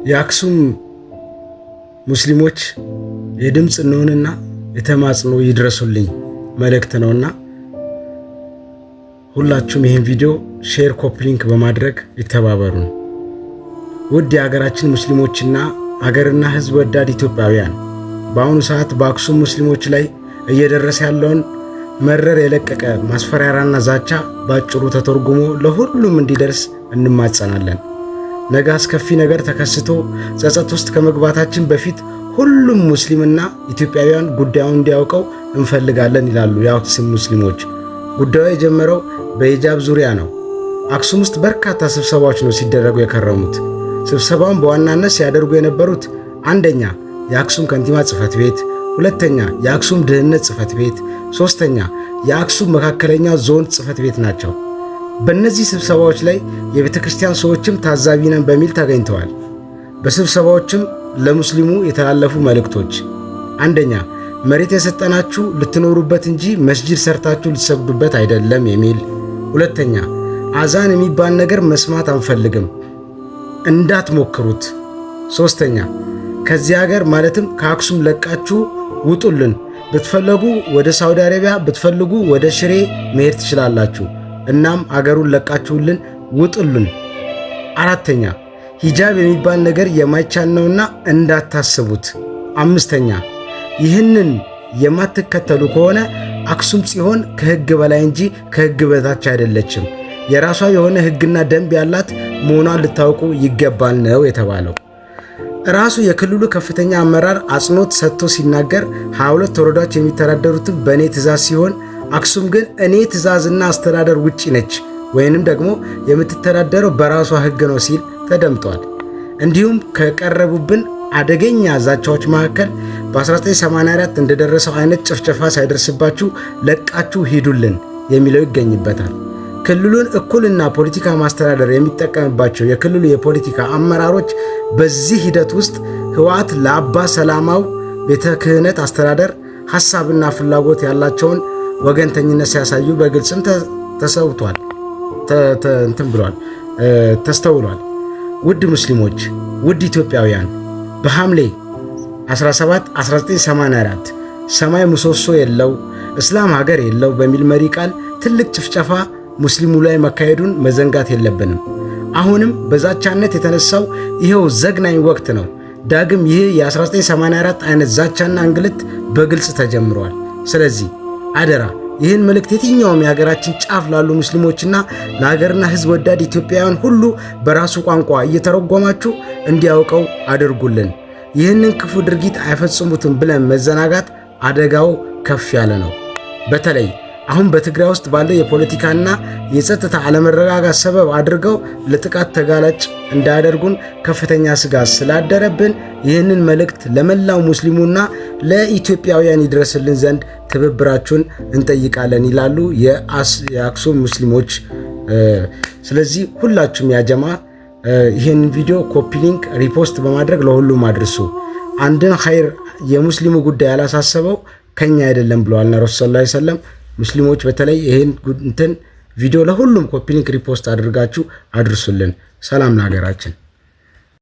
የአክሱም ሙስሊሞች የድምፅ እንሆንና የተማጽኖ ይድረሱልኝ መልእክት ነውና ሁላችሁም ይህን ቪዲዮ share፣ copy link በማድረግ ይተባበሩን። ውድ የሀገራችን ሙስሊሞችና ሀገርና ሕዝብ ወዳድ ኢትዮጵያውያን፣ በአሁኑ ሰዓት በአክሱም ሙስሊሞች ላይ እየደረሰ ያለውን መረር የለቀቀ ማስፈራሪያና ዛቻ ባጭሩ ተተርጉሞ ለሁሉም እንዲደርስ እንማጸናለን። ነገ አስከፊ ነገር ተከስቶ ጸጸት ውስጥ ከመግባታችን በፊት ሁሉም ሙስሊምና ኢትዮጵያውያን ጉዳዩን እንዲያውቀው እንፈልጋለን ይላሉ የአክሱም ሙስሊሞች። ጉዳዩ የጀመረው በሂጃብ ዙሪያ ነው። አክሱም ውስጥ በርካታ ስብሰባዎች ነው ሲደረጉ የከረሙት። ስብሰባውን በዋናነት ሲያደርጉ የነበሩት አንደኛ የአክሱም ከንቲባ ጽሕፈት ቤት፣ ሁለተኛ የአክሱም ድህነት ጽሕፈት ቤት፣ ሶስተኛ የአክሱም መካከለኛ ዞን ጽሕፈት ቤት ናቸው። በእነዚህ ስብሰባዎች ላይ የቤተ ክርስቲያን ሰዎችም ታዛቢ ነን በሚል ተገኝተዋል። በስብሰባዎችም ለሙስሊሙ የተላለፉ መልእክቶች፣ አንደኛ መሬት የሰጠናችሁ ልትኖሩበት እንጂ መስጂድ ሰርታችሁ ልትሰግዱበት አይደለም የሚል፣ ሁለተኛ አዛን የሚባል ነገር መስማት አንፈልግም፣ እንዳትሞክሩት፣ ሶስተኛ ከዚህ ሀገር ማለትም ከአክሱም ለቃችሁ ውጡልን፣ ብትፈልጉ ወደ ሳውዲ አረቢያ፣ ብትፈልጉ ወደ ሽሬ መሄድ ትችላላችሁ፣ እናም አገሩን ለቃችሁልን ውጡልን፣ አራተኛ ሂጃብ የሚባል ነገር የማይቻል ነውና እንዳታስቡት፣ አምስተኛ ይህንን የማትከተሉ ከሆነ አክሱም ጽዮን ከሕግ በላይ እንጂ ከሕግ በታች አይደለችም፣ የራሷ የሆነ ሕግና ደንብ ያላት መሆኗን ልታውቁ ይገባል ነው የተባለው። ራሱ የክልሉ ከፍተኛ አመራር አጽንኦት ሰጥቶ ሲናገር 22 ወረዳዎች የሚተዳደሩትም በእኔ ትእዛዝ ሲሆን አክሱም ግን እኔ ትእዛዝና አስተዳደር ውጪ ነች ወይንም ደግሞ የምትተዳደረው በራሷ ሕግ ነው ሲል ተደምጧል። እንዲሁም ከቀረቡብን አደገኛ ዛቻዎች መካከል በ1984 እንደደረሰው አይነት ጭፍጨፋ ሳይደርስባችሁ ለቃችሁ ሂዱልን የሚለው ይገኝበታል። ክልሉን እኩልና ፖለቲካ ማስተዳደር የሚጠቀምባቸው የክልሉ የፖለቲካ አመራሮች በዚህ ሂደት ውስጥ ህወሓት ለአባ ሰላማው ቤተ ክህነት አስተዳደር ሐሳብና ፍላጎት ያላቸውን ወገንተኝነት ሲያሳዩ በግልጽም ተሰውቷል፣ እንትን ብሏል፣ ተስተውሏል። ውድ ሙስሊሞች፣ ውድ ኢትዮጵያውያን፣ በሐምሌ 17 1984 ሰማይ ምሰሶ የለው እስላም ሀገር የለው በሚል መሪ ቃል ትልቅ ጭፍጨፋ ሙስሊሙ ላይ መካሄዱን መዘንጋት የለብንም። አሁንም በዛቻነት የተነሳው ይኸው ዘግናኝ ወቅት ነው። ዳግም ይህ የ1984 አይነት ዛቻና እንግልት በግልጽ ተጀምሯል። ስለዚህ አደራ ይህን መልእክት የትኛውም የሀገራችን ጫፍ ላሉ ሙስሊሞችና ለሀገርና ሕዝብ ወዳድ ኢትዮጵያውያን ሁሉ በራሱ ቋንቋ እየተረጎማችሁ እንዲያውቀው አድርጉልን። ይህንን ክፉ ድርጊት አይፈጽሙትም ብለን መዘናጋት አደጋው ከፍ ያለ ነው። በተለይ አሁን በትግራይ ውስጥ ባለው የፖለቲካና የጸጥታ አለመረጋጋት ሰበብ አድርገው ለጥቃት ተጋላጭ እንዳያደርጉን ከፍተኛ ስጋት ስላደረብን ይህንን መልእክት ለመላው ሙስሊሙና ለኢትዮጵያውያን ይድረስልን ዘንድ ትብብራችሁን እንጠይቃለን ይላሉ የአክሱም ሙስሊሞች። ስለዚህ ሁላችሁም ያጀማ ይህን ቪዲዮ copy link፣ repost በማድረግ ለሁሉም አድርሱ። አንድን ኸይር የሙስሊሙ ጉዳይ ያላሳሰበው ከኛ አይደለም ብለዋልና ረሱል ሰለላሁ ዐለይሂ ወሰለም። ሙስሊሞች በተለይ ይህን እንትን ቪዲዮ ለሁሉም copy link፣ repost አድርጋችሁ አድርሱልን። ሰላም ለሀገራችን።